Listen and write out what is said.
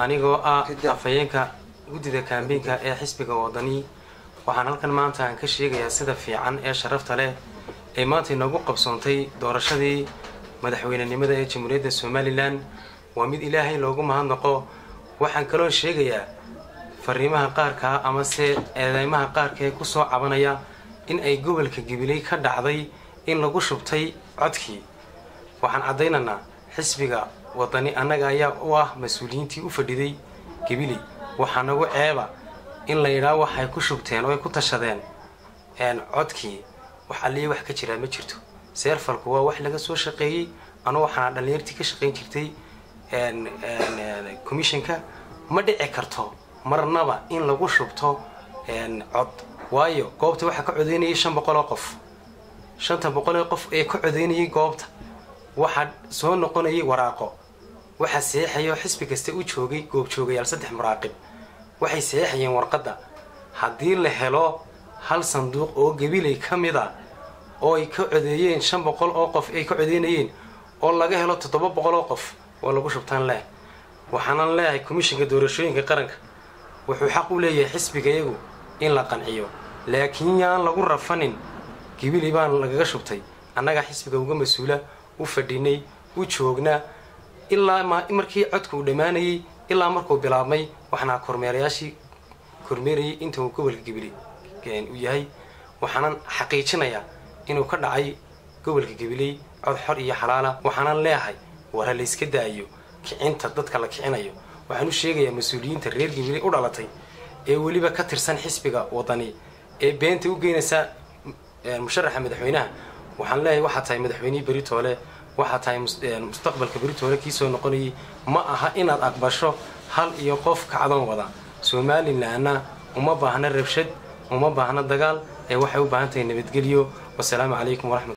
Anigoo ah afhayeenka guddida kaambeynka ee xisbiga Wadani, waxaan halkan maanta aan ka sheegayaa sida fiican ee sharafta leh ee maanta inoogu qabsoontay doorashadii madaxweynenimada ee Jamhuuriyadda Somaliland. Waa mid Ilaahay loogu mahadnaqo. Waxaan kaloo sheegayaa fariimaha qaarkaa amase eedeymaha qaarka ee kusoo cabanaya in ay gobolka Gabiley ka dhacday in lagu shubtay codkii. Waxaan caddaynaynaa xisbiga Wadani annaga ayaa u ah mas-uuliyiintii u fadhiday Gabiley. Waxaa nagu ceeba in la yidhaah waxay ku shubteen oo ay ku tashadeen codkii. Wax alliya wax ka jiraa ma jirto. Server-ku waa wax laga soo shaqeeyey. Anugu waxaana dhallinyartii ka shaqayn jirtay commission-ka. Ma dhici karto marnaba in lagu shubto cod, waayo goobta waxaa ka codeynayay 500 oo qof. 500 oo qof ee ka codeynayay goobta waxaa soo noqonayay waraaqo, waxaa seexayo xisbi kasta u joogay goobjoogayaal, saddex muraaqib waxay seexayeen warqadda. Haddii la helo hal sanduuq oo Gabiley ka mid a oo ay ka codeeyeen 500 oo qof ay ka codeynayeen oo laga helo 700 oo qof, oo lagu shubtaan leh. Waxaanan leeyahay komishinka doorashooyinka qaranka wuxuu xaq u leeyahay xisbiga iyagu in la qanciyo, laakiin yaan lagu rafanin Gabiley baan lagaga shubtay. Annagaa xisbiga uga mas-uula, u fadhinay, u joognaa ilaa markii codka uu dhammaanayay ilaa markuu bilaabmay. Waxaana kormeerayaashii kormeerayay inta uu gobolka Gabiley uu yahay. Waxaanan xaqiijinayaa inuu ka dhacay gobolka Gabiley cod xor iyo xalaala. Waxaanan leeyahay war ha layska daayo kicinta dadka la kicinayo. Waxaan u sheegayaa mas-uuliyiinta reer Gabiley u dhalatay ee weliba ka tirsan xisbiga Wadani ee beenta u geynaysa musharaxa madaxweynaha, waxaan leeyahay waxaa tahay madaxweynihii beritoole, waxaa tahay mustaqbalka beritoole kii soo noqonayay. Ma aha inaad aqbasho hal iyo qof kacdoon wada. Somalilandna uma baahna rabshad, uma baahna dagaal, ee waxay u baahan tahay nabadgelyo. Wasalaamu calaykum waraxmat.